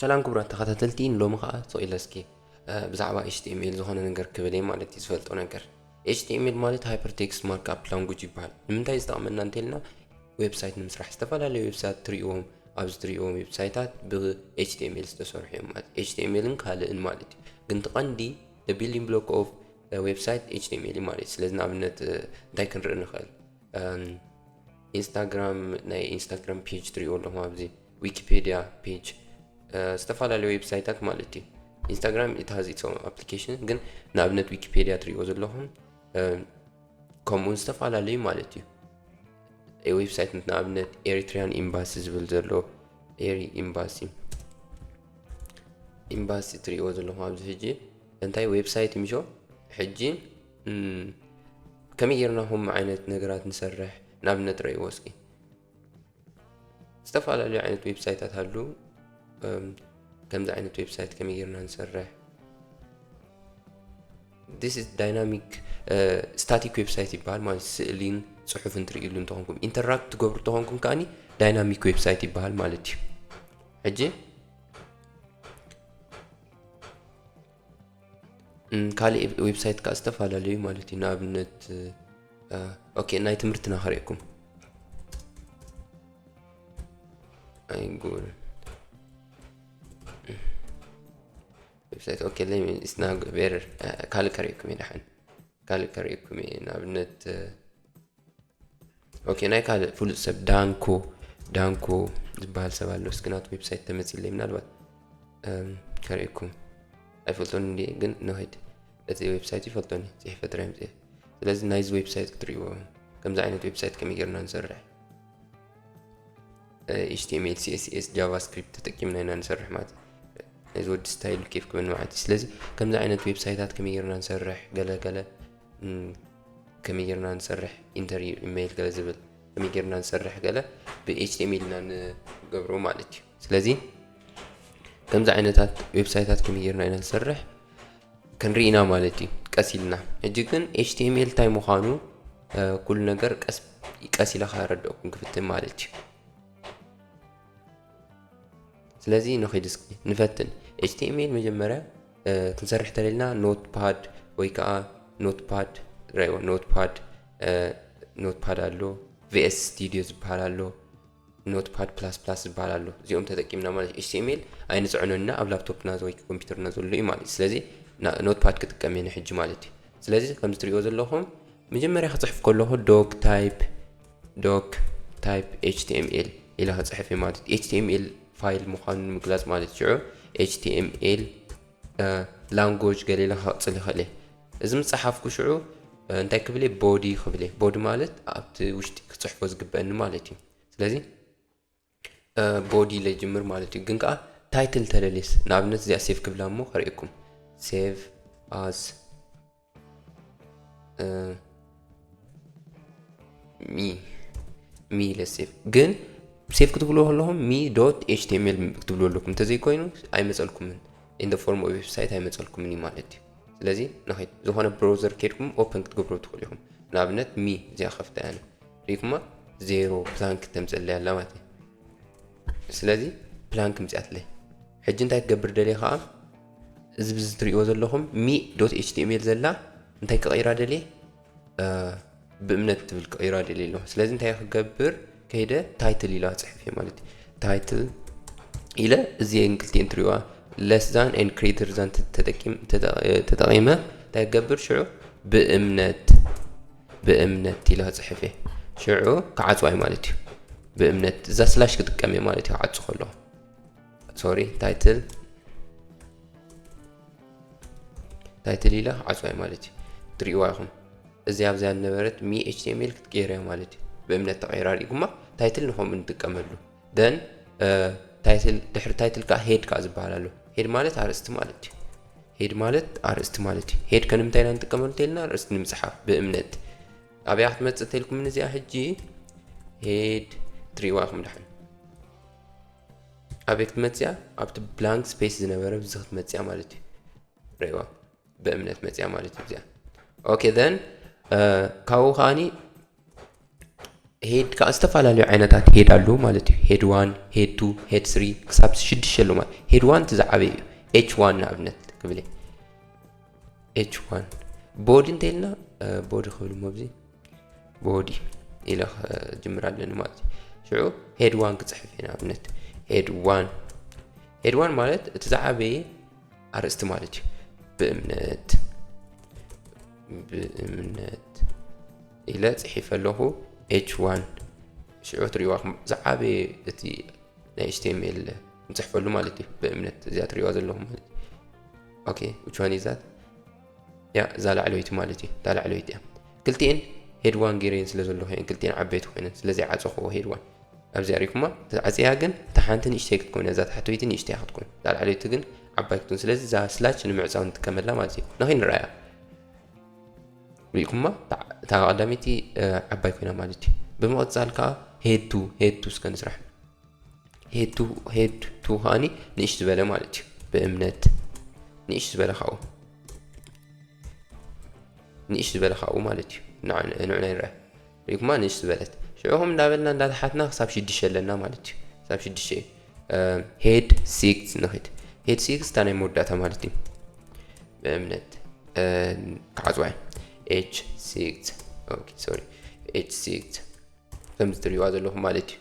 ሰላም ክቡራት ተኸታተልቲ፣ ንሎሚ ኸዓ ስቕ ኢለ እስኪ ብዛዕባ ኤች ቲ ኤም ኤል ዝኾነ ነገር ክብል እየ ማለት እዩ። ዝፈልጦ ነገር፣ ኤች ቲ ኤም ኤል ማለት ሃይፐርቴክስት ማርክኣፕ ላንጉጅ ይበሃል። ንምንታይ ዝጠቕመና እንተልና፣ ዌብሳይት ንምስራሕ፣ ዝተፈላለዩ ዌብሳይት ትሪእዎም ኣብዚ ትሪእዎም ዌብሳይታት ብ ኤች ቲ ኤም ኤል ዝተሰርሑ እዮም ማለት፣ ኤች ቲ ኤም ኤልን ካልእን ማለት እዩ። ግን እቲ ቀንዲ ቢልዲንግ ብሎክ ኦፍ ዌብሳይት ኤች ቲ ኤም ኤል ማለት እዩ። ስለዚ ንኣብነት እንታይ ክንርኢ ንኽእል? ኢንስታግራም፣ ናይ ኢንስታግራም ፔጅ ትሪእዎ ኣለኹም ኣብዚ፣ ዊኪፔድያ ፔጅ፣ ዝተፈላለዩ ዌብሳይታት ማለት እዩ። ኢንስታግራም it has its own application፣ ግን ንኣብነት ዊኪፔድያ ትሪእዎ ዘለኹም፣ ከምኡውን ዝተፈላለዩ ማለት እዩ። ዌብሳይት ንኣብነት ኤሪትሪያን ኤምባሲ ዝብል ዘሎ፣ ኤሪ ኤምባሲ፣ ኤምባሲ ትሪእዎ ዘለኹም ኣብዚ። ሕጂ እንታይ ዌብሳይት ምሾ ሕጂ ከመይ ጌርና ከምኡ ዓይነት ነገራት ንሰርሕ? ንኣብነት ረእይዎ እስኪ። ዝተፈላለዩ ዓይነት ዌብሳይታት ኣሉ። ከምዚ ዓይነት ዌብሳይት ከመይ ጌርና ንሰርሕ? This is dynamic static website ይበሃል ማለት፣ ስእሊን ጽሑፍን ትርእይሉ እንተኾንኩም፣ ኢንተራክት ትገብሩ እንተኾንኩም ከኣኒ ዳይናሚክ ዌብሳይት ይበሃል ማለት እዩ። ሕጂ ካልእ ዌብሳይት ከዓ ዝተፈላለዩ ማለት እዩ። ንኣብነት ኦኬ፣ ናይ ትምህርትና ከርእየኩም። ኣይጉል ዌብሳይት ኦኬ፣ let me, it's not better. ካልእ ከርእየኩም እየ፣ ደሓን ካልእ ከርእየኩም እየ። ንኣብነት ኦኬ፣ ናይ ካልእ ፍሉጥ ሰብ ዳንኮ፣ ዳንኮ ዝበሃል ሰብ ኣሎ። እስኪ ናቱ ዌብሳይት ተመጺለይ ምናልባት ከርእየኩም። ኣይፈልጦን እንዲ፣ ግን ንኸይድ። እቲ ዌብሳይት ይፈልጦኒ፣ ጽሒፈ ጥራይ ምጽእ። ስለዚ ናይዚ ዌብሳይት ክትርእይዎ፣ ከምዚ ዓይነት ዌብሳይት ከመይ ጌርና ንሰርሕ? ኤች ቲ ኤም ኤል፣ ሲ ኤስ ኤስ፣ ጃቫስክሪፕት ተጠቂምና ኢና ንሰርሕ ማለት እዩ። ናይዚ ወዲ ስታይል ኬፍ ክብል ማለት እዩ። ስለዚ ከምዚ ዓይነት ዌብሳይታት ከመይ ጌርና ንሰርሕ፣ ገለ ገለ ከመይ ጌርና ንሰርሕ፣ ኢንተር ኢሜይል ገለ ዝብል ከመይ ጌርና ንሰርሕ ገለ ብ ኤች ቲ ኤም ኤል ኢና ንገብሮ ማለት እዩ። ስለዚ ከምዚ ዓይነታት ዌብሳይታት ከመይ ጌርና ኢና ንሰርሕ ክንርኢ ኢና ማለት እዩ፣ ቀስ ኢልና። ሕጂ ግን ኤች ቲ ኤም ኤል እንታይ ምዃኑ ኩሉ ነገር ቀስ ኢለ ከረድአኩም ክፍትን ማለት እዩ። ስለዚ ንኺድ እስኪ ንፈትን። ኤች ቲ ኤም ኤል መጀመርያ ክንሰርሕ ተለልና ኖትፓድ ወይ ከዓ ኖትፓድ ረይዎ፣ ኖትፓድ ኖትፓድ ኣሎ፣ ቪ ኤስ ስቱዲዮ ዝበሃል ኣሎ፣ ኖትፓድ ፕላስ ፕላስ ዝበሃል ኣሎ። እዚኦም ተጠቂምና ማለት ኤች ቲ ኤም ኤል ኣይንፅዕኖና፣ ኣብ ላፕቶፕና ወይ ኮምፒውተርና ዘሎ እዩ ማለት እዩ። ስለዚ ኖትፓድ ክጥቀም እየ ንሕጂ ማለት እዩ። ስለዚ ከምዚ ትሪእዎ ዘለኹም መጀመርያ ክፅሕፍ ከለኹ ዶክ ታይፕ ዶክ ታይፕ ኤች ቲ ኤም ኤል ኢለ ክፅሕፍ እየ ማለት እዩ። ኤች ቲ ኤም ኤል ፋይል ምዃኑ ንምግላፅ ማለት እዩ። ሽዑ ኤች ቲ ኤም ኤል ላንጎጅ ገለ ኢለ ክቕፅል ይኽእል እየ። እዚ ምስ ፀሓፍኩ ሽዑ እንታይ ክብል እየ? ቦዲ ክብል እየ። ቦዲ ማለት ኣብቲ ውሽጢ ክፅሕፎ ዝግበአኒ ማለት እዩ። ስለዚ ቦዲ ኢለ ይጅምር ማለት እዩ። ግን ከዓ ታይትል ተደልየስ፣ ንኣብነት እዚኣ ሴቭ ክብላ እሞ ከርእየኩም። ሴቭ ኣዝ ሚ፣ ሚ ኢለ ሴቭ። ግን ሴቭ ክትብልዎ ከለኹም ሚ ዶት ኤች ቲ ኤም ኤል ክትብልዎ ኣለኩም። እንተዘይኮይኑ ኣይመፀልኩምን፣ in the form of website ኣይመፀልኩምን እዩ ማለት እዩ። ስለዚ ንኸይድ፣ ዝኾነ ብሮዘር ከይድኩም ኦፐን ክትገብሩ ትኽእሉ ኢኹም። ንኣብነት ሚ እዚኣ ከፍታ እያ። ሪኢኩማ ዜሮ ብላንክ ተምፅእለይ ኣላ ማለት እዩ። ስለዚ ብላንክ ምፅኣትለይ። ሕጂ እንታይ ክገብር ደልየ ከዓ፣ እዚ ብዚ ትሪእዎ ዘለኹም ሚ ዶት ኤች ቲ ኤም ኤል ዘላ እንታይ ክቕይራ ደልየ? ብእምነት ትብል ክቕይራ ደልየ ኣለኹ። ስለዚ እንታይ ክገብር ከይደ? ታይትል ኢላ ክፅሕፍ እየ ማለት እዩ። ታይትል ኢለ እዚአን ክልቲኤን ትሪእዋ፣ ለስ ዛን ኤንድ ግሬተር ዛን ተጠቂም-፣ ተጠ-፣ ተጠቂመ እንታይ ክገብር? ሽዑ ብእምነት፣ ብእምነት ኢለ ክፅሕፍ እየ። ሽዑ ክዓፅዋ እየ ማለት እዩ። ብእምነት እዛ ስላሽ ክጥቀም እየ ማለት እዩ፣ ክዓፁ ከለኹ። ሶሪ፣ ታይትል፣ ታይትል ኢለ ክዓፅዋ እየ ማለት እዩ። ትሪእዋ ኢኹም። እዚኣ ኣብዚኣ ዝነበረት ሚ ኤች ቲ ኤም ኤል ክትቀይር እያ ማለት እዩ። ብእምነት ተቐይራ ሪኢኩማ፣ ታይትል ንኸምኡ ንጥቀመሉ። ደን ታይትል፣ ድሕሪ ታይትል ከዓ ሄድ ከዓ ዝበሃል ኣሎ። ሄድ ማለት ኣርእስቲ ማለት እዩ። ሄድ ማለት ኣርእስቲ ማለት እዩ። ሄድ ከንምንታይ ኢና ንጥቀመሉ ተልና፣ ኣርእስቲ ንምፅሓፍ ብእምነት። ኣብያ ክትመፅእ ተልኩም እዚኣ ሕጂ ሄድ ትሪእዋ ኢኹም ደሓን። ኣበይ ክትመፅያ? ኣብቲ ብላንክ ስፔስ ዝነበረ ብዚ ክትመፅያ ማለት እዩ። ሪእዋ፣ ብእምነት መፅያ ማለት እዩ እዚኣ። ኦኬ፣ then ካብኡ ከዓኒ ሄድ ከዓ ዝተፈላለዩ ዓይነታት ሄድ ኣለዉ ማለት እዩ። ሄድ ዋን፣ ሄድ ቱ፣ ሄድ ስሪ ክሳብ ሽዱሽተ ኣለዉ ማለት። ሄድ ዋን እቲ ዝዓበየ እዩ። ኤች ዋን ንኣብነት ክብል እየ። ኤች ዋን ቦዲ እንተኢልና፣ ቦዲ ክብል እሞ፣ ኣብዚ ቦዲ ኢለ ክጅምር ኣለኒ ማለት እዩ። ሽዑ ሄድ ዋን ክፅሕፍ እየ። ንኣብነት ሄድ ዋን፣ ሄድ ዋን ማለት እቲ ዝዓበየ ኣርእስቲ ማለት እዩ። ብእምነት፣ ብእምነት ኢለ ፅሒፈ ኣለኹ። ኤች ዋን ሽዑ ትሪእዋ ዝዓበየ እቲ ናይ ኤች ቲ ኤም ኤል ንፅሕፈሉ ማለት እዩ። ብእምነት እዚኣ ትሪእዋ ዘለኹም ማለት እዩ። ኦኬ፣ which one is that? ያ፣ እዛ ላዕለወይቲ ማለት እዩ። እዛ ላዕለወይቲ እያ። ክልቲኤን ሄድ ዋን ገይረን ስለ ዘለኹ እየን ክልቲኤን ዓበይቲ ኮይነን፣ ስለዚ ዓፀኽዎ ሄድ ዋን። ኣብዚኣ ሪእኩማ፣ እዛ ዓፅያ ግን እታ ሓንቲ ንእሽተይ ክትኮን እያ፣ እዛ ታሕተወይቲ ንእሽተይ ክትኮን፣ እዛ ላዕለወይቲ ግን ዓባይ ክትኮን። ስለዚ እዛ ስላች ንምዕፃው ንጥቀመላ ማለት እዩ። ንኸይድ ንረኣያ። ሪእኩማ፣ እታ፣ እታ ቀዳመይቲ፣ እ፣ ዓባይ ኮይና ማለት እዩ። ብምቕፃል ከዓ ሄድ ቱ፣ ሄድ ቱ እስከ ንስራሕ። ሄድ ቱ፣ ሄድ ቱ ከዓኒ ንእሽ ዝበለ ማለት እዩ። ብእምነት ንእሽ ዝበለ ካብኡ፣ ንእሽ ዝበለ ካብኡ ማለት እዩ። ንዕ-፣ ንዕና ይረአ። ሪእኩማ፣ ንእሽ ዝበለት። ሽዑ ከም እንዳበልና እንዳተሓትና ክሳብ ሽዱሽተ ኣለና ማለት እዩ። ክሳብ ሽዱሽተ እዩ። እ፣ ሄድ ሲክስ ንኺድ። ሄድ ሲክስ እታ ናይ መወዳእታ ማለት እዩ። ብእምነት፣ እ፣ ክዓፅዋ እየ። ኤች ሲክስ፣ ኦኬ፣ ሶሪ፣ ኤች ሲክስ ከምዚ ትሪእዋ ዘለኹም ማለት እዩ።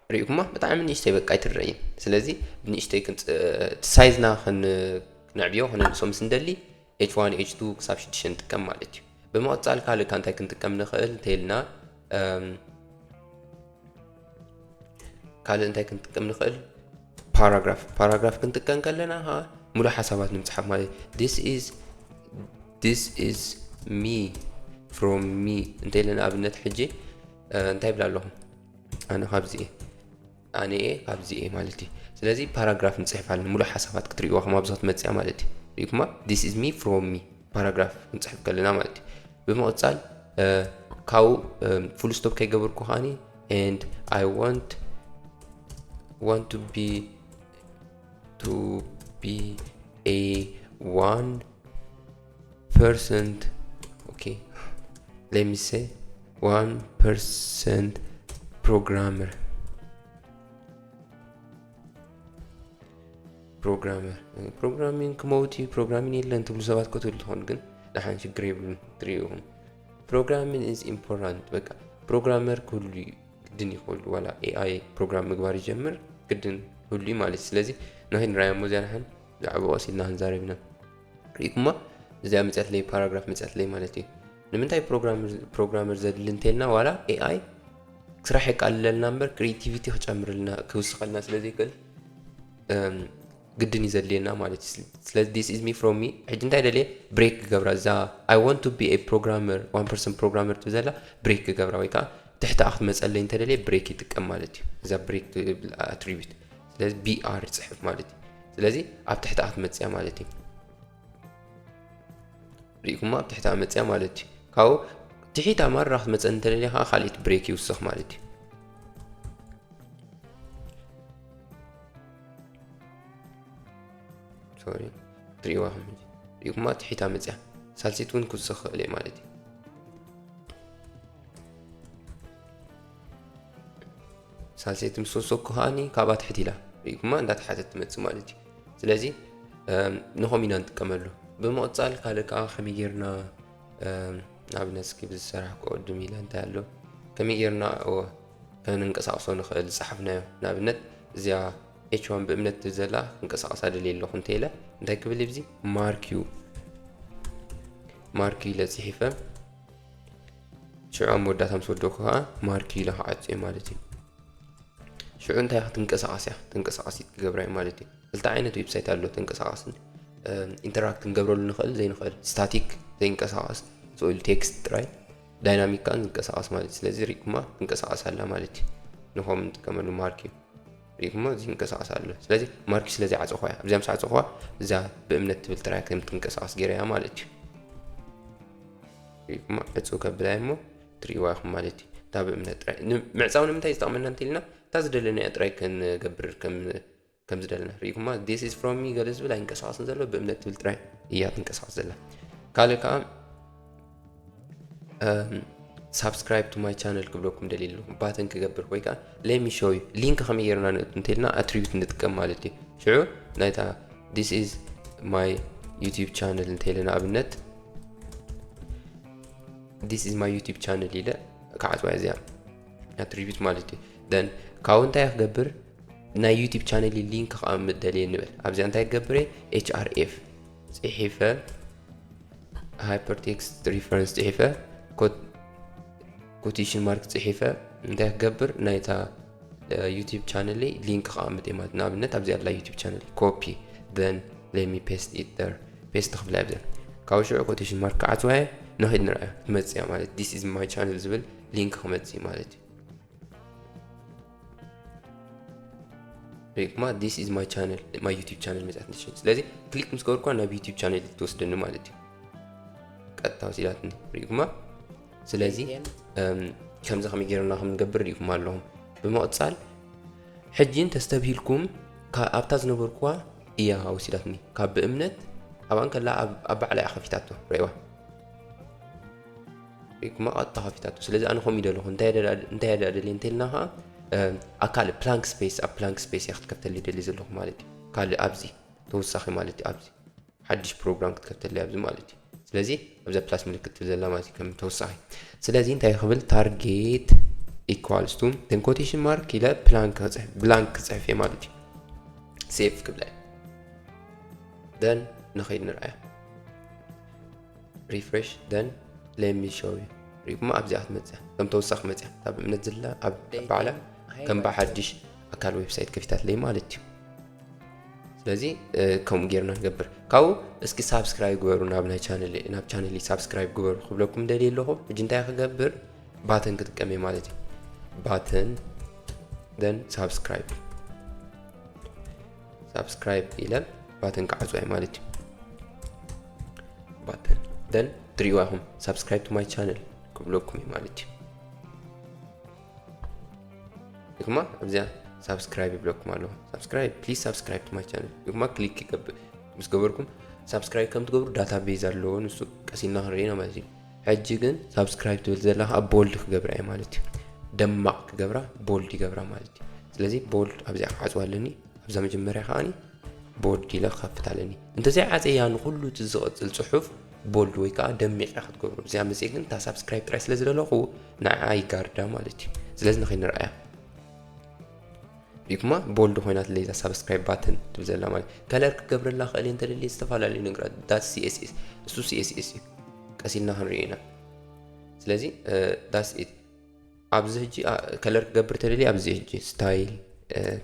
ሪእኩማ፣ ብጣዕሚ ንእሽተይ በቃ ኣይትረእይን። ስለዚ ብንእሽተይ ክንፅ-፣ እቲ ሳይዝና ክን-፣ ክነዕብዮ ክነንሶ ምስ እንደሊ ኤች ዋን፣ ኤች ቱ ክሳብ ሽዱሽተ ንጥቀም ማለት እዩ። ብምቕፃል ካልእ ካብ እንታይ ክንጥቀም ንኽእል እንተኢልና፣ እም፣ ካልእ እንታይ ክንጥቀም ንኽእል? ፓራግራፍ። ፓራግራፍ ክንጥቀም ከለና ከዓ ሙሉእ ሓሳባት ንምፅሓፍ ማለት እዩ። This is፣ this is me from me እንተኢለ ንኣብነት ሕጂ፣ እ፣ እንታይ ይብል ኣለኹ? ኣነ ካብዚ እየ። ኣነ እየ ካብዚ እየ ማለት እዩ። ስለዚ ፓራግራፍ ንፅሕፍ ኣለና፣ ሙሉእ ሓሳባት ክትርእይዋ ከም ኣብዚ ክትመፅያ ማለት እዩ። ሪእኩማ? This is me from me ፓራግራፍ ክንፅሕፍ ከለና ማለት እዩ። ብምቕፃል፣ እ፣ ካብኡ፣ እ፣ ፉል ስቶፕ ከይገበርኩ ከዓኒ፣ and I want፣ want to be፣ to be a one percent፣ okay, let me say one percent programmer። ፕሮግራመር፣ ፕሮግራሚንግ ክመውት እዩ፣ ፕሮግራሚንግ የለን ትብሉ ሰባት ክትህሉ ትኾኑ፣ ግን ደሓን ሽግር የብሉን። ትርእዩ ኢኹም። Programming is important። በቃ ፕሮግራመር ክህሉ እዩ፣ ግድን እዩ ክህሉ። ዋላ ኤ ኣይ ፕሮግራም ምግባር ይጀምር፣ ግድን ክህሉ እዩ ማለት እዩ። ስለዚ ንኸይድ ንርኣያ እሞ እዚኣ ደሓን ብዛዕባ ቀስ ኢልና ክንዛረብ ኢና። ሪእኩማ? እዚኣ መፅያትለይ፣ ፓራግራፍ መፅያትለይ ማለት እዩ። ንምንታይ ፕሮግራመር፣ ፕሮግራመር ዘድሊ እንተልና፣ ዋላ ኤ ኣይ ስራሕ የቃልለልና እምበር ክሪኤቲቪቲ ክጨምርልና፣ ክውስኸልና ስለ ዘይክእል፣ እም፣ ግድን እዩ ዘድልየና ማለት እዩ። ስለዚ this is me from me። ሕጂ እንታይ ደልየ? ብሬክ ክገብራ። እዛ I want to be a programmer፣ one percent programmer ትብል ዘላ ብሬክ ክገብራ፣ ወይ ከዓ ትሕቲ ክትመፀለይ እንተደልየ ብሬክ ይጥቀም ማለት እዩ። እዛ ብሬክ ትብል ኣትሪቢዩት። ስለዚ ቢ ኣር ይፅሕፍ ማለት እዩ። ስለዚ ኣብ ትሕቲ ክትመፅያ ማለት እዩ። ሪእኩማ? ኣብ ትሕቲ መፅያ ማለት እዩ። ካብኡ ትሒት ኣማራ ክትመፀ እንተደልየ ከዓ ካልኢት ብሬክ ይውስኽ ማለት እዩ። ሶሪ፣ ትርእይዋ ከም ሕጂ። ሪእኩማ? ትሒታ መፅያ። ሳልሲት እውን ክውስኽ ክእል እየ ማለት እዩ። ሳልሰይቲ ምስ ወሰኩ ከዓኒ ካብኣ ትሕት ኢላ ሪእኩማ እንዳተሓተት ትመጽእ ማለት እዩ። ስለዚ፣ እም፣ ንኸም ኢና ንጥቀመሉ። ብምቕጻል ካልእ ከኣ ከመይ ጌርና፣ እም፣ ንኣብነት እስኪ ብዝሰራሕኩ ቅድም ኢለ እንታይ ኣሎ? ከመይ ጌርና፣ እወ፣ ከነንቀሳቕሶ ንኽእል ዝጸሓፍናዮ። ንኣብነት እዚኣ ኤች ዋን ብእምነት ትብል ዘላ ክንቀሳቐሳ ደልየ ኣለኹ እንተ ኢለ እንታይ ክብል እዩ? እዚ ማርክ ዩ፣ ማርክ ዩ ኢለ ጽሒፈ። ሽዑ ኣብ መወዳእታ ምስ ወደኩ ከኣ ማርክ ኢለ ክዓጹ እየ ማለት እዩ። ሽዑ እንታይ ክትንቀሳቐስ እያ? ተንቀሳቓሲት ክገብራ እየ ማለት እዩ። ክልተ ዓይነት ዌብሳይት ኣሎ፣ ተንቀሳቓስን፣ እም፣ ኢንተራክት ክንገብረሉ ንኽእል ዘይንኽእል። ስታቲክ፣ ዘይንቀሳቐስ፣ ስእሊ ቴክስት ጥራይ፣ ዳይናሚክ ከኣ ዝንቀሳቐስ ማለት እዩ። ስለዚ ሪእኩማ ትንቀሳቐስ ኣላ ማለት እዩ። ንኸም ንጥቀመሉ ማርክ እዩ። ሪእኩሞ እዚ ይንቀሳቐስ ኣሎ። ስለዚ ማርክ እዩ፣ ስለዚ ዓጸኽዋ እያ። ኣብዚኣ ምስ ዓጸኽዋ እዛ ብእምነት ትብል ጥራይ ከም ትንቀሳቐስ ገይረያ ማለት እዩ። ሪእኩሞ ዕጹው ከብላ እሞ ትርእይዋ ኢኹም ማለት እዩ። እታ ብእምነት ጥራይ። ን-፣ ምዕጻው ንምንታይ ዝጠቕመና እንተኢልና፣ እታ ዝደለናያ ጥራይ ክንገብር ከም፣ ከም ዝደለና። ሪእኩማ፣ this is from me ገለ ዝብል ኣይንቀሳቐስን ዘሎ፣ ብእምነት ትብል ጥራይ እያ ትንቀሳቐስ ዘላ። ካልእ ከኣ፣ እም፣ subscribe to my channel ክብለኩም ደልየ ኣለኹ። ባተን ክገብር ወይ ከዓ let me show you link ከመይ ጌርና ንእቱ እንተልና attribute ንጥቀም ማለት እዩ። ሽዑ ናይታ this is my YouTube channel እንተኢለ ንኣብነት this is my YouTube channel ኢለ ክዓፅዋ እዚኣ attribute ማለት እዩ። Then ካብኡ እንታይ ክገብር ናይ YouTube channel link ከቐምጥ ደልየ ንበል። ኣብዚኣ እንታይ ክገብር እየ? H R F ፅሒፈ hypertext reference ፅሒፈ quotation mark ፅሒፈ እንታይ ክገብር ናይታ YouTube channel link ከቐምጥ እየ ማለት ንኣብነት ኣብዚ ኣላ YouTube channel copy then let me paste it there paste ክብላ ኣብዚ ካብ ሽዑ quotation mark ክዓፅዋ እየ ንኸይድ ንርኣያ ትመፅያ ማለት this is my channel ዝብል link ክመፅእ ማለት እዩ ሪክማ this is my channel my YouTube channel መፅኣት ንሽን ስለዚ click ምስ ገበርኳ ናብ YouTube channel ትወስደኒ ማለት እዩ ቀጥታ ወሲዳትኒ ሪክማ ስለዚ ከምዚ ከመይ ገይርና ከም ንገብር ሪኢኩም ኣለኹም ብምቕፃል ሕጂ እንተስተብሂልኩም ኣብታ ዝነበርኩዋ እያ ወሲዳትኒ ካብ ብእምነት ኣብኣ እንከላ ኣብ ባዕላ እያ ከፊታቶ ሪእዋ ሪእኩማ ቀጥታ ከፊታቶ ስለዚ ኣነ ከምኡ ይደለኹ እንታይ ያደደልየ እንተልና ከዓ ኣካል blank space ኣብ blank space እያ ክትከፍተልይ ደልየ ዘለኹ ማለት እዩ ካልእ ኣብዚ ተወሳኺ ማለት እዩ ኣብዚ ሓድሽ ፕሮግራም ክትከፍተልይ ኣብዚ ማለት እዩ ስለዚ ኣብዛ plus ምልክት ትብል ዘላ ማለት እዩ ከም ተወሳኺ ስለዚ እንታይ ክብል target equals to then quotation mark ኢለ blank ክፅሕፍ blank ክፅሕፍ እየ ማለት እዩ save ክብላ እየ then ንኸይድ ንርኣያ refresh then let me show you ሪእኩማ ኣብዚኣ ክትመፅያ ከም ተወሳኺ መፅያ ካብ እምነት ዝላ ኣብ ባዕላ ከም ብሓድሽ ኣካል website ከፊታትለይ ማለት እዩ ስለዚ ከምኡ ጌርና ንገብር ካብኡ እስኪ subscribe ግበሩ ናብ ናይ channel ናብ channel subscribe ግበሩ ክብለኩም ደልየ ኣለኹ ሕጂ እንታይ ክገብር button ክጥቀም እየ ማለት እዩ button then subscribe subscribe ኢለ button ክዓፅዋ እየ ማለት እዩ button then ትሪእዋ ኢኹም subscribe to my channel ክብለኩም እዩ ማለት እዩ ይኹማ ኣብዚኣ subscribe ይብለኩም ኣለኹ subscribe please subscribe to my channel ይኹማ click ይገብር ምስ ገበርኩም subscribe ከም ትገብሩ database ኣለዎ ንሱ ቀሲልና ክንርኢ ኢና ማለት እዩ ሕጂ ግን subscribe ትብል ዘላ ከዓ bold ክገብራ እየ ማለት እዩ ደማቕ ክገብራ bold ይገብራ ማለት እዩ ስለዚ bold ኣብዚኣ ክዓፅዋ ኣለኒ ኣብዛ መጀመርያ ከዓኒ bold ኢለ ክኸፍት ኣለኒ እንተዘይ ዓፀያ ንኩሉ እቲ ዝቕፅል ፅሑፍ bold ወይ ከዓ ደሚቕ ክትገብሩ እዚኣ መፅእ ግን እታ subscribe ጥራይ ስለ ዝደለኹ ንዓ ይጋርዳ ማለት እዩ ስለዚ ንኸይንርኣያ ሪኩማ bold ኮይናትለይ እዛ subscribe button ትብል ዘላ ማለት color ክገብረላ ክእል እንተደልየ ዝተፈላለዩ ነገራት ዳት css እሱ css እዩ ቀሲልና ክንሪኦ ኢና ስለዚ that's it ኣብዚ ሕጂ color ክገብር ተደልየ ኣብዚ ሕጂ style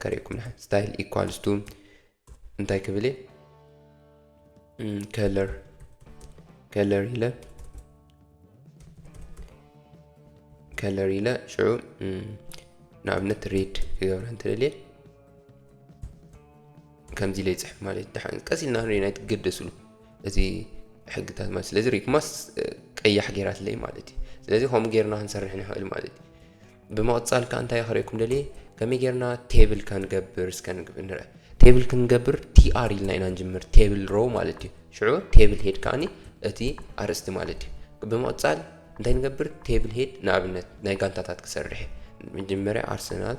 ከርእየኩም ንሓ style equals to እንታይ ክብል እየ color color ኢለ color ኢለ ሽዑ ንኣብነት red ክገብራ እንተደልየ ከምዚ ኢለ ይፅሕፍ ማለት እዩ ቀስ ኢልና ክንርኢ ናይ ትገደስሉ እቲ ሕግታት ማለት ስለዚ ሪኩማስ ቀያሕ ገይራትለይ ማለት እዩ ስለዚ ከምኡ ገይርና ክንሰርሕ ንኽእል ማለት እዩ ብምቕፃል ከዓ እንታይ ክርእየኩም ደልየ ከመይ ገይርና table ከንገብር እስከ ንርአ table ክንገብር tr ኢልና ኢና ንጅምር table row ማለት እዩ ሽዑ table head ከዓኒ እቲ ኣርእስቲ ማለት እዩ ብምቕፃል እንታይ ንገብር table head ንኣብነት ናይ ጋንታታት ክሰርሕ መጀመርያ ኣርሰናል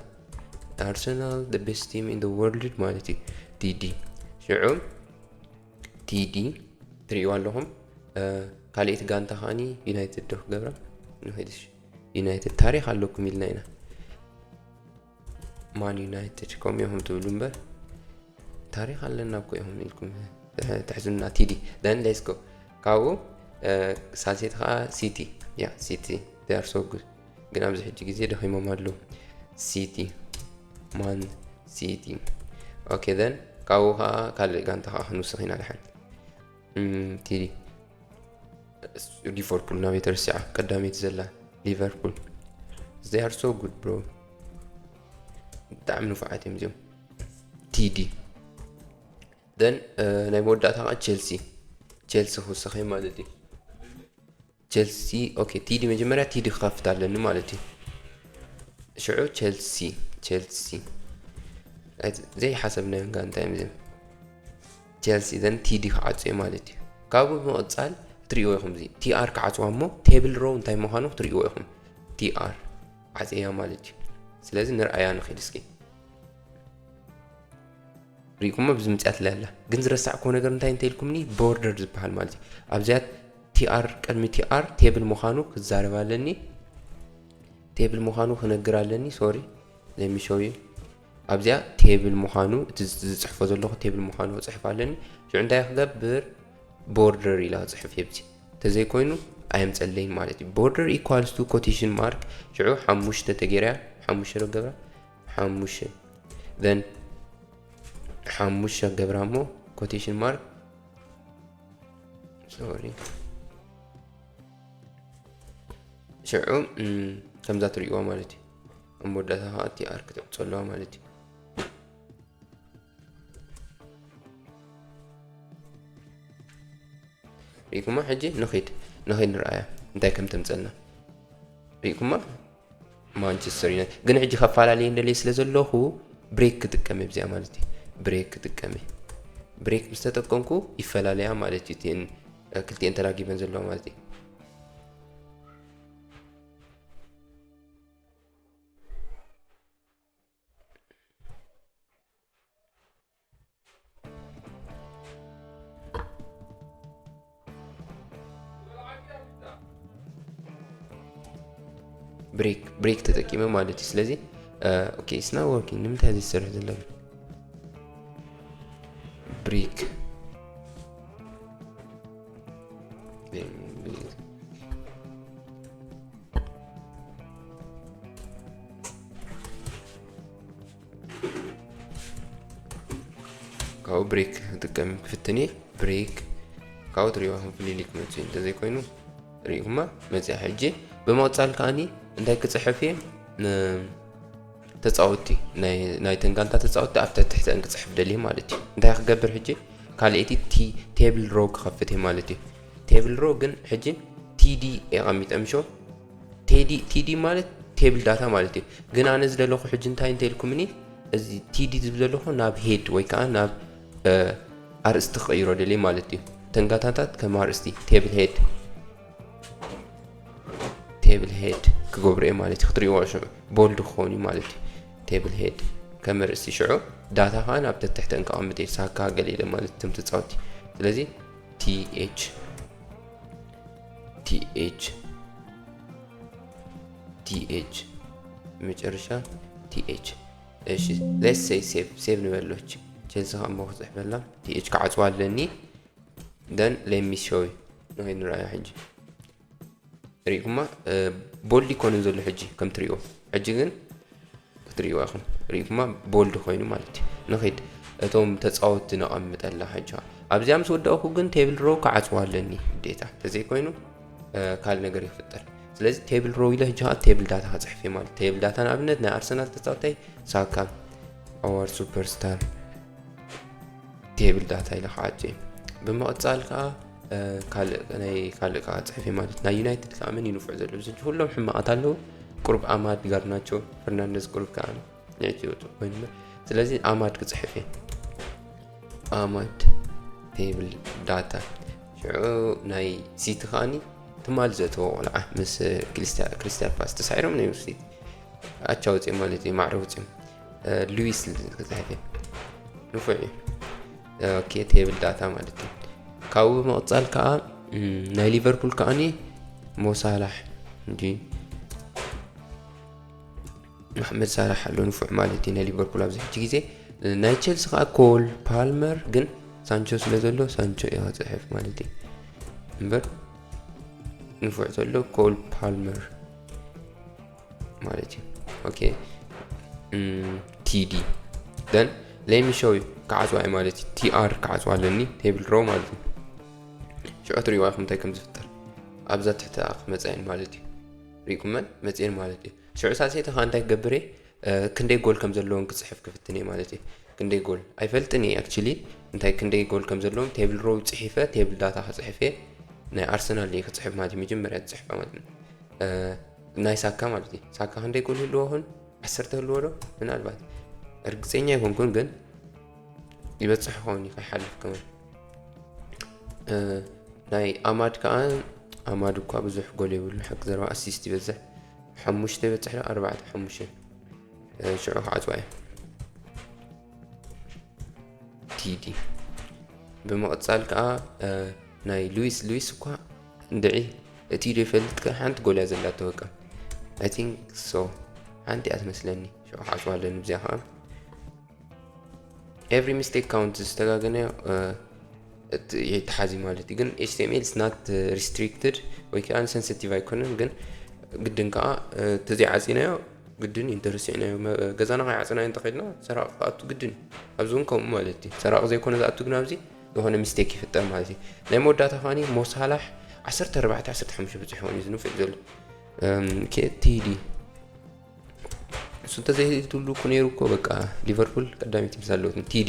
ኣርሰናል the best team in the world ማለት እዩ ቲዲ ሽዑ ቲዲ ትርእይዋ ኣለኹም ካልኣይቲ ጋንታ ከዓኒ ዩናይትድ ዶ ክገብራ ንኸይድሽ ዩናይትድ ታሪክ ኣለኩም ኢልና ኢና ማን ዩናይትድ ከምኡ ኢኹም ትብሉ እምበር ታሪክ ኣለና እኮ ኢኹም ኢልኩም ትሕዝና ቲዲ then let's go ካብኡ ሳልሴት ከዓ ሲቲ ያ ሲቲ they are so good ግን ኣብዚ ሕጂ ግዜ ደኺሞም ኣለዉ ሲቲ ማን ሲቲ okay then ካብኡ ከዓ ካልእ ጋንታ ከዓ ክንውስኽ ኢና ድሓን ቲዲ ሊቨርፑል ናበይ ተረሲዓ ቀዳመይቲ ዘላ ሊቨርፑል they are so good bro ብጣዕሚ ንፉዓት እዮም እዚኦም ቲዲ then ናይ መወዳእታ ከዓ ቸልሲ ቸልሲ ክውስኸ ማለት እዩ ቸልሲ okay ቲዲ መጀመርያ ቲዲ ክኸፍት ኣለኒ ማለት እዩ ሽዑ ቸልሲ ቸልሲ ዘይሓሰብናዮ ጋንታ እዮም እዚኦም ቸልሲ then ቲዲ ክዓፅዮ ማለት እዩ ካብኡ ብምቕፃል ትርእይዎ ኢኹም እዚ ቲኣር ክዓፅዋ እሞ table row እንታይ ምዃኑ ክትርእይዎ ኢኹም ቲኣር ዓፅያ ማለት እዩ። ስለዚ ንርኣያ ንኽእል እስኪ። ሪኢኩሞ ብዚ ምፅያት ኣላ። ግን ዝረሳዕኩዎ ነገር እንታይ እንተ ኢልኩምኒ፣ ቦርደር ዝበሃል ማለት እዩ። ኣብዚኣ ቲኣር፣ ቅድሚ ቲኣር ቴብል ምዃኑ ክዛረብ ኣለኒ፣ ቴብል ምዃኑ ክነግር ኣለኒ። ሶሪ፣ ለሚሸው እዩ። ኣብዚኣ ቴብል ምዃኑ፣ እቲ ዝፅሕፎ ዘለኹ ቴብል ምዃኑ ክፅሕፍ ኣለኒ። ሽዑ እንታይ ክገብር? ቦርደር ኢላ ክፅሕፍ እየ። ብዚ እንተዘይኮይኑ ኣየምፀለይን ማለት እዩ። Border equals to quotation mark። ሽዑ ሓሙሽተ ተገይራ፣ ሓሙሽተ ዶ ገብራ? ሓሙሽተ። Then ሓሙሽተ ገብራ እሞ quotation mark፣ ሶሪ። ሽዑ እም፣ ከምዛ ትርእይዋ ማለት እዩ። ኣብ መወዳእታ ከዓ ቲኣር ክትዕጾ ኣለዋ ማለት እዩ። ሪኢኩማ? ሕጂ ንኺድ፣ ንኺድ ንርኣያ እንታይ ከም ተምጸልና። ሪኢኩማ? ማንቸስተር ዩናይትድ። ግን ሕጂ ከፈላለየ እንደልየ ስለ ዘለኹ ብሬክ ክጥቀም እየ ብዚኣ ማለት እዩ። ብሬክ ክጥቀም እየ። ብሬክ ምስ ተጠቀምኩ ይፈላለያ ማለት እዩ። እቲኤን፣ እ፣ ክልቲኤን ተራጊበን ዘለዋ ማለት እዩ። ብሬክ፣ ብሬክ ተጠቂመ ማለት እዩ። ስለዚ፣ እ፣ ኦኬ፣ it's not working። ንምንታይ እዚ ዝሰርሕ ዘሎ? ብሬክ። ካብኡ ብሬክ ክጥቀም ክፍትን እየ። ብሬክ ካብኡ ትሪእዋ ከም ፍልልይ ክመፅእ እዩ። እንተዘይኮይኑ ሪኢኩማ መፅያ። ሕጂ ብምቕፃል ከዓኒ እንታይ ክፅሕፍ እየ? ን-፣ ተፃወትቲ፣ ናይ፣ ናይተን ጋንታ ተፃወትቲ ኣብቲ ትሕተን ክፅሕፍ ደልየ ማለት እዩ። እንታይ ክገብር ሕጂ? ካልኣይቲ ቲ-፣ ቴብል ሮ ክኸፍት እየ ማለት እዩ። ቴብል ሮ ግን ሕጂ ቲዲ የቐሚጠ ምሾ። ቴዲ፣ ቲዲ ማለት ቴብል ዳታ ማለት እዩ። ግን ኣነ ዝደለኹ ሕጂ እንታይ እንተ ኢልኩምኒ፣ እዚ ቲዲ ዝብል ዘለኹ ናብ ሄድ ወይ ከዓ ናብ፣ እ፣ ኣርእስቲ ክቕይሮ ደልየ ማለት እዩ። ተን ጋታታት ከም ኣርእስቲ ቴብል ሄድ፣ ቴብል ሄድ ክገብሮ እየ ማለት እዩ። ክትሪእዎ ሽዑ ቦልድ ክኸውን እዩ ማለት እዩ። ቴብል ሄድ ከም ኣርእስቲ ሽዑ ዳታ ከዓ ናብ ተትሕተን ከቐምጥ እየ። ሳካ ገለ ኢለ ማለት እቶም ተፃወቲ። ስለዚ ቲኤች፣ ቲኤች፣ ቲኤች፣ መጨረሻ ቲኤች። እሺ፣ let's say ሴቭ፣ ሴቭ ንበሎ። ቸልሲ ከዓ እሞ ክፅሕፈላ ቲኤች ክዓፅዋ ኣለኒ። Then let me show you። ንኸይድ ንረኣያ ሕጂ። ሪኢኩማ፣ እ፣ ቦልድ ይኮንን ዘሎ ሕጂ ከም ትሪእዎ። ሕጂ ግን ክትሪእዋ ኢኹም። ሪኢኩማ ቦልድ ኮይኑ ማለት እዩ። ንኺድ እቶም ተጻወትቲ ነቐምጠላ ሕጂ። ኣብዚኣ ምስ ወዳእኩ ግን ቴብል ሮው ክዓጽዋ ኣለኒ ግዴታ። እንተዘይኮይኑ፣ እ፣ ካልእ ነገር ይፍጠር። ስለዚ ቴብል ሮው ኢለ ሕጂ ከዓ ቴብል ዳታ ክጽሕፍ እየ ማለት። ቴብል ዳታ ንኣብነት ናይ ኣርሰናል ተጻዋታይ ሳካ፣ our superstar፣ ቴብል ዳታ ኢለ ክዓጽ እየ። ብምቕጻል ከዓ፣ እ፣ ካልእ፣ ናይ ካልእ ከዓ ጽሕፍ እየ ማለት። ናይ ዩናይትድ ከዓ መን እዩ ንፉዕ ዘሎ? ብዝሕ ኩሎም ሕማቓት ኣለዉ። ቁሩብ ኣማድ፣ ጋርናቾ፣ ፈርናንደዝ ቁሩብ ከዓ ንዕቲ ይወጽእ ኮይኑ እምበር። ስለዚ ኣማድ ክጽሕፍ እየ። ኣማድ ቴብል ዳታ። ሽዑ ናይ ሲቲ ከዓኒ ትማል ዘእተዎ ቆልዓ ምስ ክሪስታ-፣ ክሪስታል ፓላስ ተሳዒሮም ናይ ሲቲ ኣቻ ወፂኦም ማለት እዩ፣ ማዕረ ወፂኦም። እ፣ ሉዊስ ክፅሕፍ እየ። ንፉዕ እዩ። ኦኬ፣ ቴብል ዳታ ማለት እዩ። ካብኡ ብምቕፃል ከዓ፣ እም፣ ናይ ሊቨርፑል ከዓኒ ሞሳላሕ እንጂ መሓመድ ሳላሕ ኣሎ ንፉዕ ማለት እዩ ናይ ሊቨርፑል ኣብዚ ሕጂ ግዜ። ናይ ቸልሲ ከዓ ኮል ፓልመር፣ ግን ሳንቾ ስለ ዘሎ ሳንቾ እየ ክፅሕፍ ማለት እዩ። እምበር ንፉዕ ዘሎ ኮል ፓልመር ማለት እዩ። ኦኬ፣ እም፣ ቲዲ። Then let me show you። ክዓፅዋ እየ ማለት እዩ። ቲኣር ክዓፅዋ ኣለኒ፣ ቴብል ሮ ማለት እዩ። ሽዑ ትሪእዋ ኢኹም እንታይ ከም ዝፍጠር። ኣብዛ ትሕቲ ክመፃ እየን ማለት እዩ። ሪኢኩመን መፅየን ማለት እዩ። ሽዑ ሳልሰይቲ ከዓ እንታይ ክገብር እየ? እ፣ ክንደይ ጎል ከም ዘለዎም ክፅሕፍ ክፍትን እየ ማለት እዩ። ክንደይ ጎል ኣይፈልጥን እየ actually፣ እንታይ ክንደይ ጎል ከም ዘለዎም ቴብል ሮው ፅሒፈ፣ ቴብል ዳታ ክፅሕፍ እየ። ናይ ኣርሰናል እየ ክፅሕፍ ማለት እዩ፣ መጀመርያ ዝፅሕፋ ማለት እዩ። እ፣ ናይ ሳካ ማለት እዩ። ሳካ ክንደይ ጎል ይህልዎ ይኾን? ዓሰርተ ህልዎ ዶ? ምናልባት። እርግፀኛ ኣይኮንኩን፣ ግን ይበፅሕ ይኸውን እዩ፣ ከይሓልፍ ከማን። እ፣ ናይ ኣማድ ከዓ፣ ኣማድ እኳ ብዙሕ ጎል የብሉ፣ ሓቂ ዘረባ ኣሲስት ይበዝሕ። ሓሙሽተ ይበፅሕ ዶ? ኣርባዕተ፣ ሓሙሽተ። ሽዑ ክዓፅዋ እየ። ቲዲ። ብምቕፃል ከዓ ናይ ሉዊስ ሉዊስ እኳ እንድዒ እቲ ዶ ይፈልጥ ከ ሓንቲ ጎል እያ ዘላቶ በቃ። I think so። ሓንቲ እያ ትመስለኒ። ሽዑ ክዓፅዋ ኣለኒ ብዚያ ከዓ። Every mistake count። ዝተጋገነ ይተሓዚ ማለት እዩ። ግን H T M L is not restricted ወይ ከዓ sensitive ኣይኮነን። ግን ግድን ከዓ ተዘይዓፂናዮ ግድን እዩ እንተረሲዕናዮ። ገዛና ከይዓፅናዮ እንተኸድና ሰራቂ ክኣቱ ግድን እዩ። ኣብዚ እውን ከምኡ ማለት እዩ። ሰራቂ ዘይኮነ ዝኣቱ ግን ኣብዚ ዝኾነ ሚስቴክ ይፍጠር ማለት እዩ። ናይ መወዳእታ ከዓኒ ሞሳላሕ ዓሰርተ ኣርባዕተ ዓሰርተ ሓሙሽተ በፂሑ ኾን እዩ ዝንፍዕ ዘሎ። ቲዲ እሱ እንተዘይህልትሉ እኮ ነይሩ እኮ በቃ ሊቨርፑል ቀዳመይቲ ምስ ኣለወት። ቲዲ።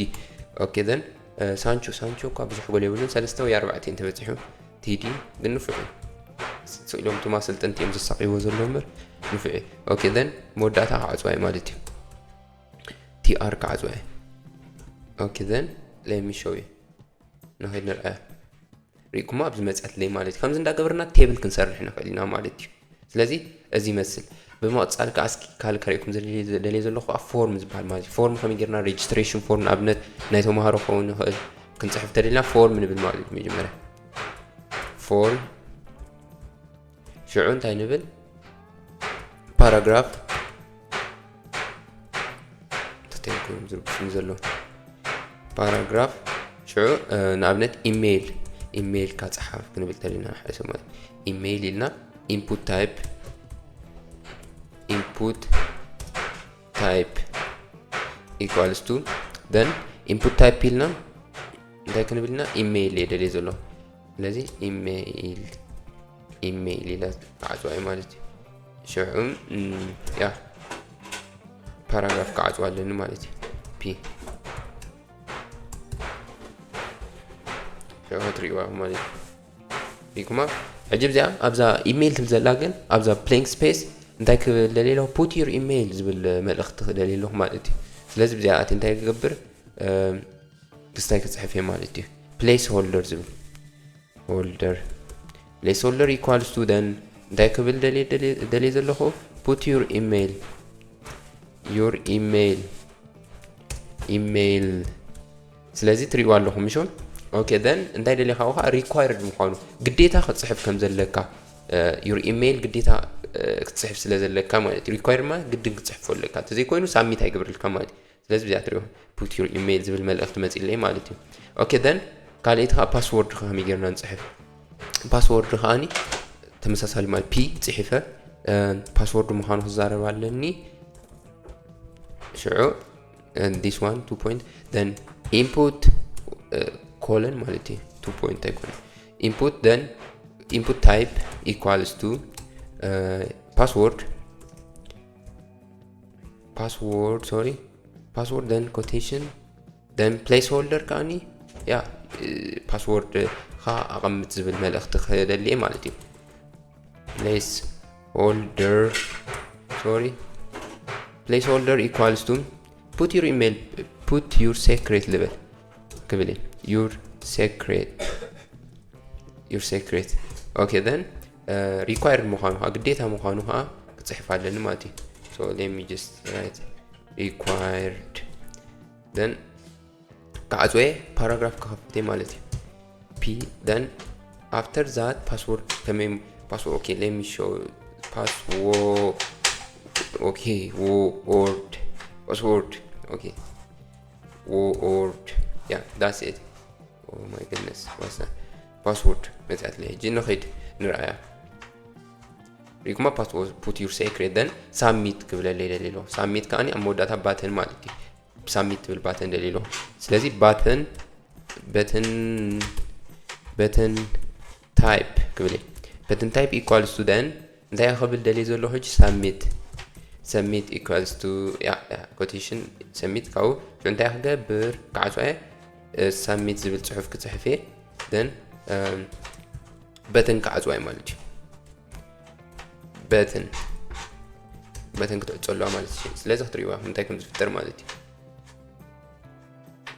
ኦኬ ዘን ሳንቾ ሳንቾ እኳ ብዙሕ ጎል የብሉን። ሰለስተ ወይ ኣርባዕተ እንተበፂሑ ቲዲ ግን ንፉዕ እዩ። ስኢሎም ቱማ ስልጥንቲ እዮም ዘሳቅይዎ ዘሎ እምበር ንፉዕ እዩ። ኦኬ ዘን መወዳእታ ክዓፅዋ እዩ ማለት እዩ። ቲኣር ክዓፅዋ እዩ። ኦኬ ዘን let me show you። ንኸይድ ንርኣያ። ሪእኩማ ኣብዚ መፅኣትለይ ማለት እዩ። ከምዚ እንዳገበርና ቴብል ክንሰርሕ ንኽእል ኢና ማለት እዩ። ስለዚ እዚ ይመስል። ብምቕፃል ከዓ እስኪ ካልእ ከርእየኩም ዘደልየ ዘለኹ ከዓ ፎርም ዝበሃል ማለት እዩ። ፎርም ከመይ ጌርና ሬጅስትሬሽን ፎርም ንኣብነት ናይ ተምሃሮ ክኸውን ይኽእል ክንፅሕፍ ተደልና ፎርም ንብል ማለት እዩ። መጀመርያ ፎርም ሽዑ እንታይ ንብል? ፓራግራፍ ተተንኩ ዝርብሽም ዘሎ ፓራግራፍ ሽዑ ንኣብነት ኢሜይል ኢሜይል ካፀሓፍ ክንብል ተለና ሓደ ሰብ ማለት ኢሜይል ኢልና input type input type equals to then input type ኢልና እንታይ ክንብል ኢና ኢሜይል እየ ደልየ ዘሎ ስለዚ ኢሜይል ኢሜይል ኢለ ክዓፅዋ እዩ ማለት እዩ ሽዑ ያ ፓራግራፍ ክዓፅዋ ኣለኒ ማለት እዩ ፒ ሽዑ ክትሪእዋ ማለት እዩ ሪኩማ ሕጂ ብዚኣ ኣብዛ ኢሜይል ትብል ዘላ ግን ኣብዛ blank space እንታይ ክብል ደልየ ኣለኹ put your email ዝብል መልእኽቲ ክደልየ ኣለኹ ማለት እዩ ስለዚ ብዚኣ ኣቲ እንታይ ክገብር ክስታይ ክፅሕፍ እየ ማለት እዩ place holder ዝብል holder place holder equals to then እንታይ ክብል ደልየ ዘለኹ put your email your email ኢሜይል ስለዚ ትሪእዋ ኣለኹም ምሾ okay then እንታይ ደልየ ካብኡ ከዓ required ምዃኑ ግዴታ ክፅሕፍ ከም ዘለካ your email ግዴታ ክትፅሕፍ ስለ ዘለካ ማለት እዩ required ማለት ግድን ክትፅሕፎ ኣለካ እንተዘይኮይኑ ሳሚት ኣይገብርልካ ማለት እዩ ስለዚ ብዚኣ ትሪኦ put your email ዝብል መልእኽቲ መፂለይ ማለት እዩ okay then ካልኣይቲ ከዓ ፓስወርድ ከመይ ጌርና ንፅሕፍ ፓስወርድ ከዓኒ ተመሳሳሊ ማለት ፒ ፅሒፈ ፓስወርድ ምዃኑ ክዛረብ ኣለኒ ሽዑ this one two point then input colon ማለት እዩ two point ኣይኮነ input then input type equals to password password sorry password then quotation then place holder ከዓኒ ያ ፓስወርድ ኻ ኣቐምጥ ዝብል መልእኽቲ ክደልየ ማለት እዩ place holder sorry place holder equals to put your email put your secret ልበል ክብል your secret your secret okay then required ምዃኑ ከዓ ግዴታ ምዃኑ ከዓ ክፅሕፍ ኣለኒ ማለት እዩ so let me just write required then ክዓፅወ ፓራግራፍ ክኸፍት ማለት እዩ ፒ then after that password ከመይ password okay let me show password okay word password okay word yeah that's it oh my goodness what's that password መፅኣትለይ ሕጂ ንኸይድ ንርኣያ ሪኩማ password put your secret then submit ክብለለይ ደልየ ኣለኹ submit ከዓኒ ኣብ መወዳእታ ባተን ማለት እዩ ሳሚት ትብል ባተን ደልየ ኣለኹ ስለዚ ባተን በተን በተን ታይፕ ክብል እየ በተን ታይፕ equals to then እንታይ ክብል ደልየ ዘለኹ ሕጂ ሳሚት submit equals to ያ quotation submit ካብኡ እንታይ ክገብር ክዓፅወ submit ዝብል ፅሑፍ ክፅሕፍ እየ then በተን ክዓፅዋ እዩ ማለት እዩ በተን በተን ክትዕፀሉ ማለት እዩ ስለዚ ክትሪእዋ እንታይ ከም ዝፍጠር ማለት እዩ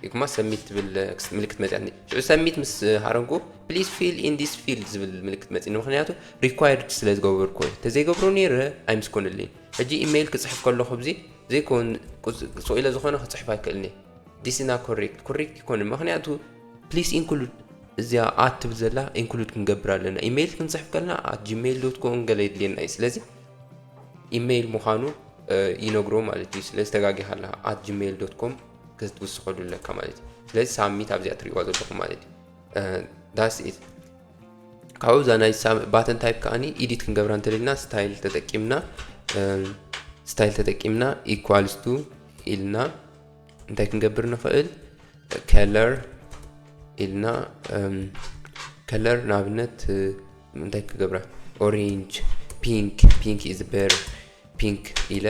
ይኩማ ሰሚት ትብል ምልክት መፅያትኒ። ሽዑ ሰሚት ምስ ሃረንኩ please fill in this field ዝብል ምልክት መፅኒ፣ ምክንያቱ required ስለ ዝገበርኩ። ተዘይገብሮ ነይረ ኣይምስኮንልኝ። ሕጂ ኢሜይል ክፅሕፍ ከለኹ ብዚ ዘይኮን ስኢለ ዝኾነ ክፅሕፍ ኣይክእልኒ። This is not correct፣ ኮሬክት ይኮንን፣ ምክንያቱ please include እዚኣ ኣት ትብል ዘላ ኢንክሉድ ክንገብር ኣለና። ኢሜይል ክንፅሕፍ ከለና at gmail dot com ገለ የድልየና እዩ። ስለዚ ኢሜይል ምዃኑ ይነግሮ ማለት እዩ። ስለዚ ተጋጊኻ ኣለኻ፣ at gmail dot com ክትውስኸሉ ኣለካ ማለት እዩ። ስለዚ ሳሚት ኣብዚኣ ትሪእዋ ዘለኹም ማለት እዩ። That's it። ካብኡ እዛ ናይ ባተን ታይፕ ከዓኒ ኢዲት ክንገብራ እንተደልና ስታይል ተጠቂምና ስታይል ተጠቂምና equals to ኢልና እንታይ ክንገብር ንኽእል? ከለር ኢልና ከለር ንኣብነት እንታይ ክገብራ? Orange፣ pink፣ pink is better፣ pink ኢለ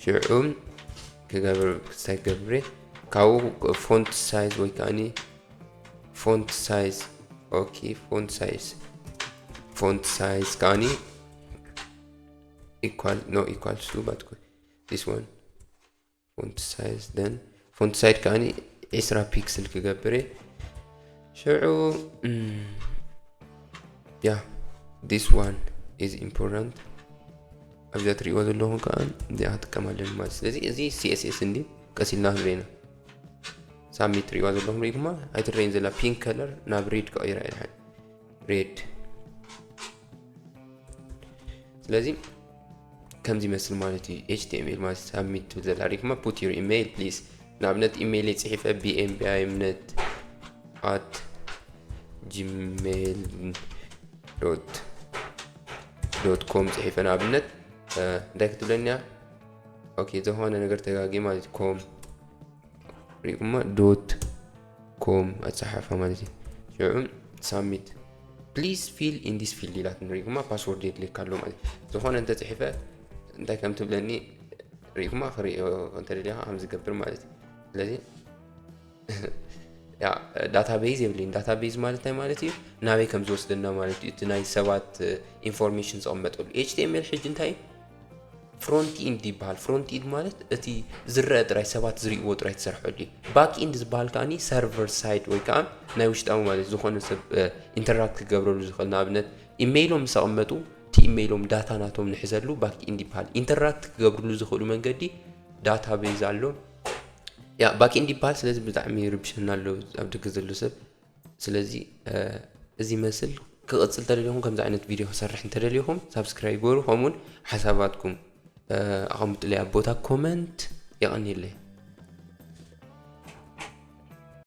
ሽዑ ክገብር ክስታይ ገብሬ ካብኡ font size ወይ ከዓኒ font size okay font size font size ከዓኒ equal no equals to but this one font size then font size ከዓኒ ዕስራ ፒክስል ክገብር እየ። ሽዑ yeah this one is important። ኣብዚኣ ትሪእዎ ዘለኹም ከዓ እዚኣ ክጥቀም ኣለኒ ማለት። ስለዚ እዚ CSS እንዲ ቀሲልና ክንሪና ሳሚት ትሪእዋ ዘለኹም ሪኢኩማ ኣይትረይን ዘላ pink color ናብ red ክቐይራ እየ ድሓን red። ስለዚ ከምዚ ይመስል ማለት እዩ። HTML ማለት ሳሚት ትብል ዘላ ሪኢኩማ put your email please። ንኣብነት ኢሜይል ጽሒፈ bmbimnet at gmail dot com ጽሒፈ ንኣብነት እንታይ ክትብለኒ እያ? Okay ዝኾነ ነገር ተጋጊ ማለት com ሪኢኩማ dot com ኣጻሓፋ ማለት እዩ። ሽዑ ሳሚት please fill in this field ኢላትኒ ሪኢኩማ ፓስወርድ የድልየካ ኣሎ ማለት እዩ። ዝኾነ እንተጽሒፈ እንታይ ከም ትብለኒ ሪኢኩማ ክሪኦ እንተደሊኻ ከም ዝገብር ማለት እዩ። ስለዚ ያ ዳታቤዝ የብለይን። ዳታቤዝ ማለት እንታይ ማለት እዩ? ናበይ ከም ዝወስደና ማለት እዩ። እቲ ናይ ሰባት ኢንፎርሜሽን ዝቐመጠሉ HTML ሕጂ እንታይ እዩ? Front end ይበሃል። Front end ማለት እቲ ዝረአ ጥራይ ሰባት ዝርእይዎ ጥራይ ትሰርሐሉ እዩ። Back end ዝበሃል ከዓኒ server side ወይ ከዓ ናይ ውሽጣዊ ማለት ዝኾነ ሰብ ኢንተራክት ክገብረሉ ዝኽእል ንኣብነት ኢሜይሎም ምስ ኣቐመጡ እቲ ኢሜይሎም ዳታ ናቶም ንሕዘሉ back end ይበሃል። ኢንተራክት ክገብርሉ ዝኽእሉ መንገዲ ዳታቤዝ ኣሎ። ያ back end ይበሃል። ስለዚ ብጣዕሚ ይርብሸና ኣሎ ኣብ ደገ ዘሎ ሰብ። ስለዚ እዚ መስል ክቕጽል እንተደሊኹም ከምዚ ዓይነት ቪድዮ ክሰርሕ እንተደሊኹም ሳብስክራይብ ገሩ ከምኡውን ሓሳባትኩም ኣቐምጡለይ ኣብ ቦታ ኮመንት። የቐንየለይ።